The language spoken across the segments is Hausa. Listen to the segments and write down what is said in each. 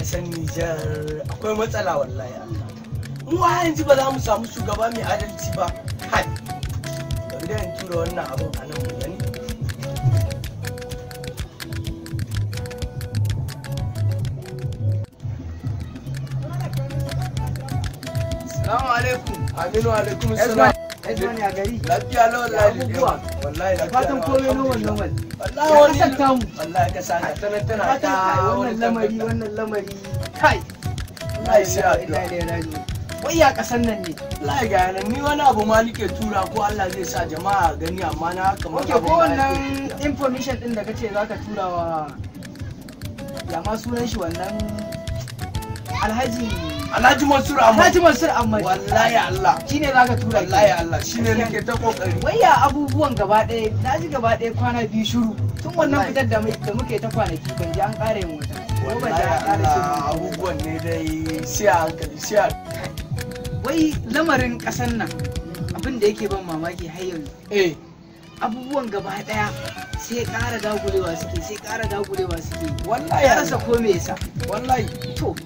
Kasar Nijar akwai matsala wallahi Allah. Mu har yanzu ba za mu samu shugaba mai adalci ba. Kai, bari dai in tura wannan abun a nan mu gani. Salamu alaikum. Aminu alaikum salam. Esman ya gari. Lafiya lau wallahi. Abubuwa. Wallahi lafiya. Fatan komai normal normal. Wallahi Ya wani kasar tamu. Wallahi kasa ga tana tana Fatan ta kai wani wannan lamari tangarɗa. wannan lamari. Kai. Wallahi sai addu'a. Inna ilaihi raji'un. Wai ya kasan nan ne. Wallahi ga yanan ni wani abu ma nike tura ko Allah zai sa jama'a gani amma na kamar Okay, abun ko ba ya wannan tafiya. information din da kace zaka tura wa ya ma sunan shi wannan Alhaji Alhaji Mansur Ahmad. Alhaji Mansur Ahmad. Wallahi Allah. Shine zaka tura. Wallahi Allah shine nake ta kokari. Wai ya abubuwan gaba ɗaya na ji gaba ɗaya kwana biyu shiru tun wannan Wallahi. fitar da muke ta kwanaki ban ji an ƙara yin wata ko ban ji Wallahi an ƙara ce Allah mun. abubuwan ne dai sai a hankali sai a Wai lamarin ƙasar nan abin da yake ban mamaki har yanzu eh abubuwan gaba ɗaya sai ƙara dagulewa suke sai ƙara dagulewa suke. Wallahi Ya rasa Allah. ko me yasa. Wallahi. To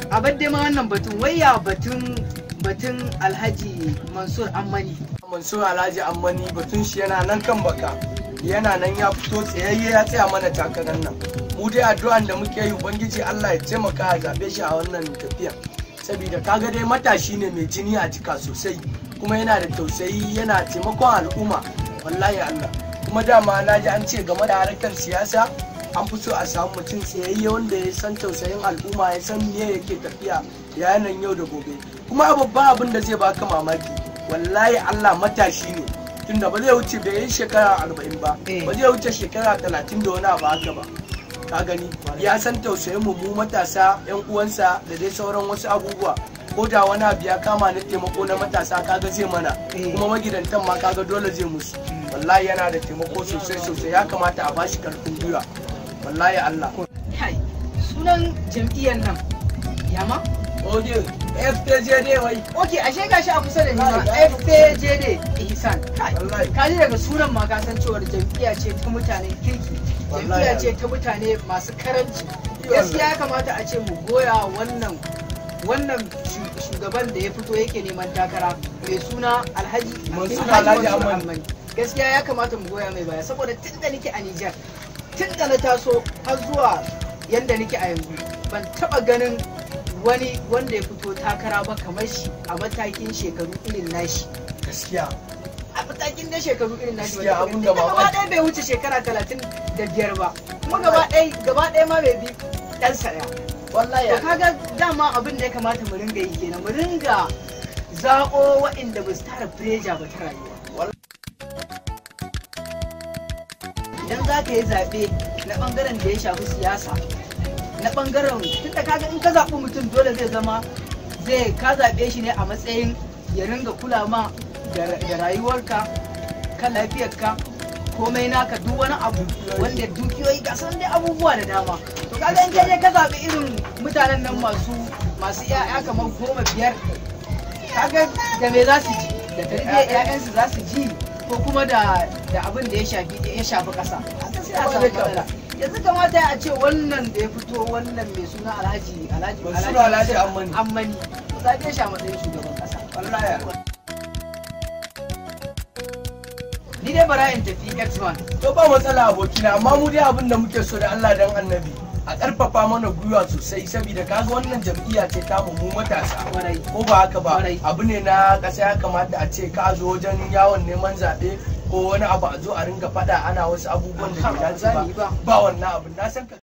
a bar dai ma wannan batun, wai ya batun Alhaji Mansur Ammani? Mansur Alhaji Ammani batun shi yana nan kan baka. Yana nan ya fito tsayayye ya tsaya mana takarar nan. Mu dai addu'an da muke yi, Ubangiji Allah ya taimaka a zabe shi a wannan tafiya. Saboda kaga dai matashi ne mai jini a jika sosai kuma yana da tausayi, yana taimakon al'umma wallahi Allah. Kuma dama na ji an ce game da harkar siyasa an fi so a samu mutum tsayayye wanda ya san tausayin al'umma, ya san me yake tafiya ya yanayin yau da gobe. Kuma babban abin da zai baka mamaki wallahi Allah, matashi ne tunda ba zai wuce bai yi shekara 40 ba, ba zai wuce shekara 30 da wani abu haka ba. Ka gani ya san tausayin mu mu matasa yan uwansa da dai sauran wasu abubuwa. Ko da wani abu ya kama na taimako na matasa kaga zai mana, kuma magidantan ma kaga dole zai musu. Wallahi yana da taimako sosai sosai, ya kamata a bashi karfin gwiwa wallahi Allah. Kai, sunan jam'iyyar nan ya ma? Oje FTJD wai. Ok, ashe gashi a kusa da ni ma. FPJD Ihsan. Kai, Wallahi. ka ji daga sunan ma ka san cewar jam'iyya ce ta mutanen kirki. Wallahi. Jam'iyya ce ta mutane masu karanci. Gaskiya ya kamata a ce mu goya wannan shugaban da ya fito yake neman takara mai suna Alhaji Mansur Alhaji Ammani. Ammani. Gaskiya ya kamata mu goya mai baya saboda tun da nake a Nijar, tun da na taso har zuwa yanda nake a yanzu, ban taba ganin wani wanda ya fito takara ba kamar shi a matakin shekaru irin nashi. Gaskiya. A matakin da shekaru irin nashi Gaskiya, ban taɓa abun ganin. da Tunda gaba mamaki. ɗaya bai wuce shekara 35 ba, kuma gaba ɗaya ma bai bi ɗansa ɗaya. Wallahi. To kaga dama abin da ya kamata mu ringa yi kenan, mu ringa zaƙo waɗanda ba su tara fureja ba ta rayuwa. Idan za ka yi zaɓe na ɓangaren da ya shafi siyasa, na ɓangaren tunda kaga in ka zaɓi mutum dole zai zama zai ka zaɓe shi ne a matsayin ya ringa kula ma da rayuwarka, kan lafiyarka, komai naka, duk wani abu wanda dukiyoyi ga san dai abubuwa da dama. To kaga in ka je ka zaɓi irin mutanen nan masu 'ya'ya kamar 10, 5, kaga da me za su ji? Da tarbiyyar 'ya'yansu za su ji ko kuma da abin da ya shafi ƙasa? Haka sai a samu matsala. Yanzu kamata a ce wannan da ya fito, wannan mai suna Alhaji Mansur Alhaji Ammani. Ammani, mu zaɓe shi a matsayin shugaban ƙasa. Wallahi. Ni dai bara in tafi, X1. To ba matsala abokina, amma mu dai abin da muke so da Allah dan Annabi a karfafa mana gwiwa sosai saboda kaga wannan jam'iyya ce ta mu mu matasa. Kwarai. Ko ba haka ba? Kwarai. Abu ne na ƙasa, ya kamata a ce ka zo wajen yawon neman zaɓe ko wani abu a zo a ringa faɗa ana wasu abubuwan da bai dace Ba za mu yi ba. ba. Ba wannan abu na san ka.